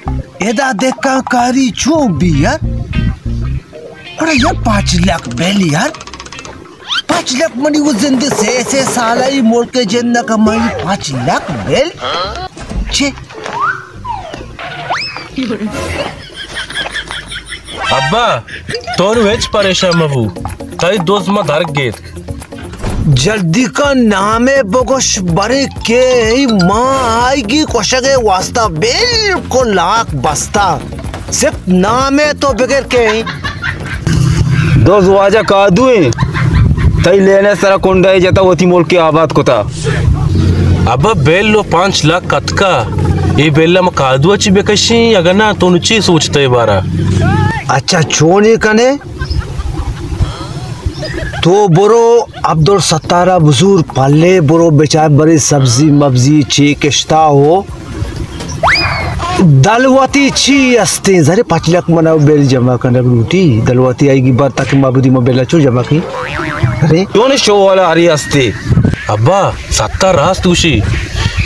ادا دہکان کاری چون بی یار؟ گڑا یار پانچ لکھ بیل یار، پانچ لکھ منی وہ زندے سے سے سال ای ملک جند نہ کمائی، پانچ لکھ بیل؟ چے؟ ابا، تو نوں ہچ پریشان مبو، تئی دز ما در گیت۔ جلدی کا نامے بگوش برے کہ ما آئیگی کشگے واسطہ بالکل لاک بستہ۔ صرف نامے تو بگر کہ دز واجہ کادو ایں، تئی لینے سرا کنڈائی جتا وتی ملک آباد کتا۔ ابا بیل و پانچ لاکھ کتکا، اے بیل ما کادو چی بکشیں اگہ نا تو نوں چی سوچتے بارا؟ اچھا چونی کنے؟ تو برو عبدالستارا بزور پلے برو بچار برے سبزی مبزی چی کشتا ہو۔ دلوتی چی استیں؟ زرے پنچ لکھ منا بیل جمع کنگ لوٹی۔ دلوتی آئی گی بر تک ما بدی ما بیل چو جمع کی۔ ارے تو نے شو والا ہری استے۔ ابا ستار راست گوشی۔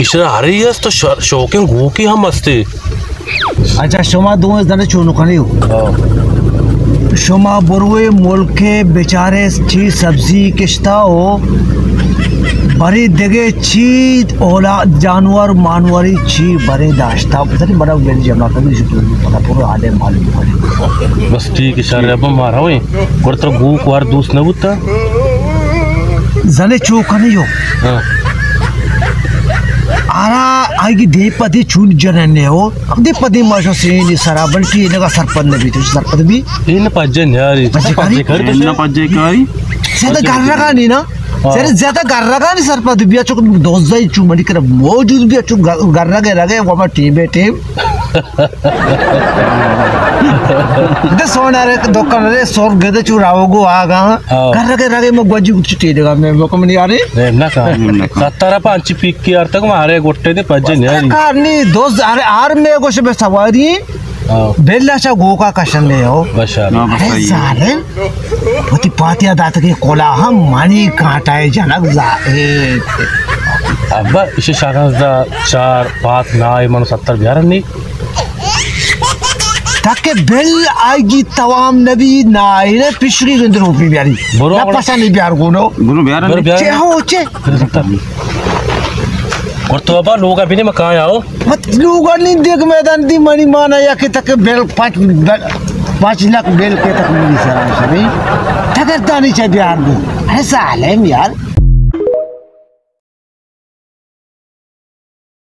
اشرا ہری است تو شوقیں گوکی ہم استے۔ اچھا، شما دوئیں زن چون کنی ہو؟ ہاں۔ شما بروے ملک بچارے چی سبزی کشتا ہو، بری دگے چی اولاد جانور مانوری چی برے داشتا، بزنی بڑا ویل جمع کنی، شکر پتا پورا آدے معلوم کنی۔ بس ٹھیک ہے، شر ابا مارا ہوئے، گڑا ترا گوک وار دوست نہ بوتا؟ زن چو کنی ہو؟ ہاں۔ آرا آئی دے پدی چون جننے ہو؟ دے پدی ماشا سینی سرا بلکی نگا سرپد نبی، تو سرپد بی؟ این پجے نیاری۔ پجے کاری؟ پجے کاری؟ ان پجے کاری؟ زیادہ گر رگانی نا؟ ہاں۔ زیادہ، زیادہ گر رگانی سرپد بیا، چون دوزائی چون منی کرا موجود بیا، چون گر، گر رگے رگے وما ٹیم بے ٹیم۔ دے سونا رے دکان رے سور گدے چو راو گو آگا۔ ہاں۔ گر رگے رگے میں گوجی اٹھ ٹی دے گا میں بکم نہیں آ رہی۔ نہ کہا۔ ستارہ پانچ پیک کی آرتک مارے گٹے دے پجے نیاری۔ کار نہیں، دوست، ارے، آر میں گوش بے سواری۔ ہاں۔ بیلا چا گوکا کشن نے ہو۔ بشار۔ ہاں، بس ارے صحیح ہے۔ ظالم، وتی پاتیا داتگی کولا ہم منی کانٹائے جنگ ظالم۔ ابا، اشی شاگان دا چار، پات، نائے، منو ستر بیارن نی۔ تاکہ بل آئی گی توام نبی، نائے، پشری گند روپی بیاری۔ برو نہ پسانی بیار گونو۔ برو بیارن برو نی۔ بیارن۔ چے ہو، چے؟ اور تو ابا لوگا بھی نہیں مکایا ہو۔ مت لوگانی دیگ میدان دی منی مانا یا کہ تک بیل پانچ، بیل پانچ لاکھ بیل کے تک منی سرا شبی۔ تگر دانی چا بیار دو۔ اے ظالم یار۔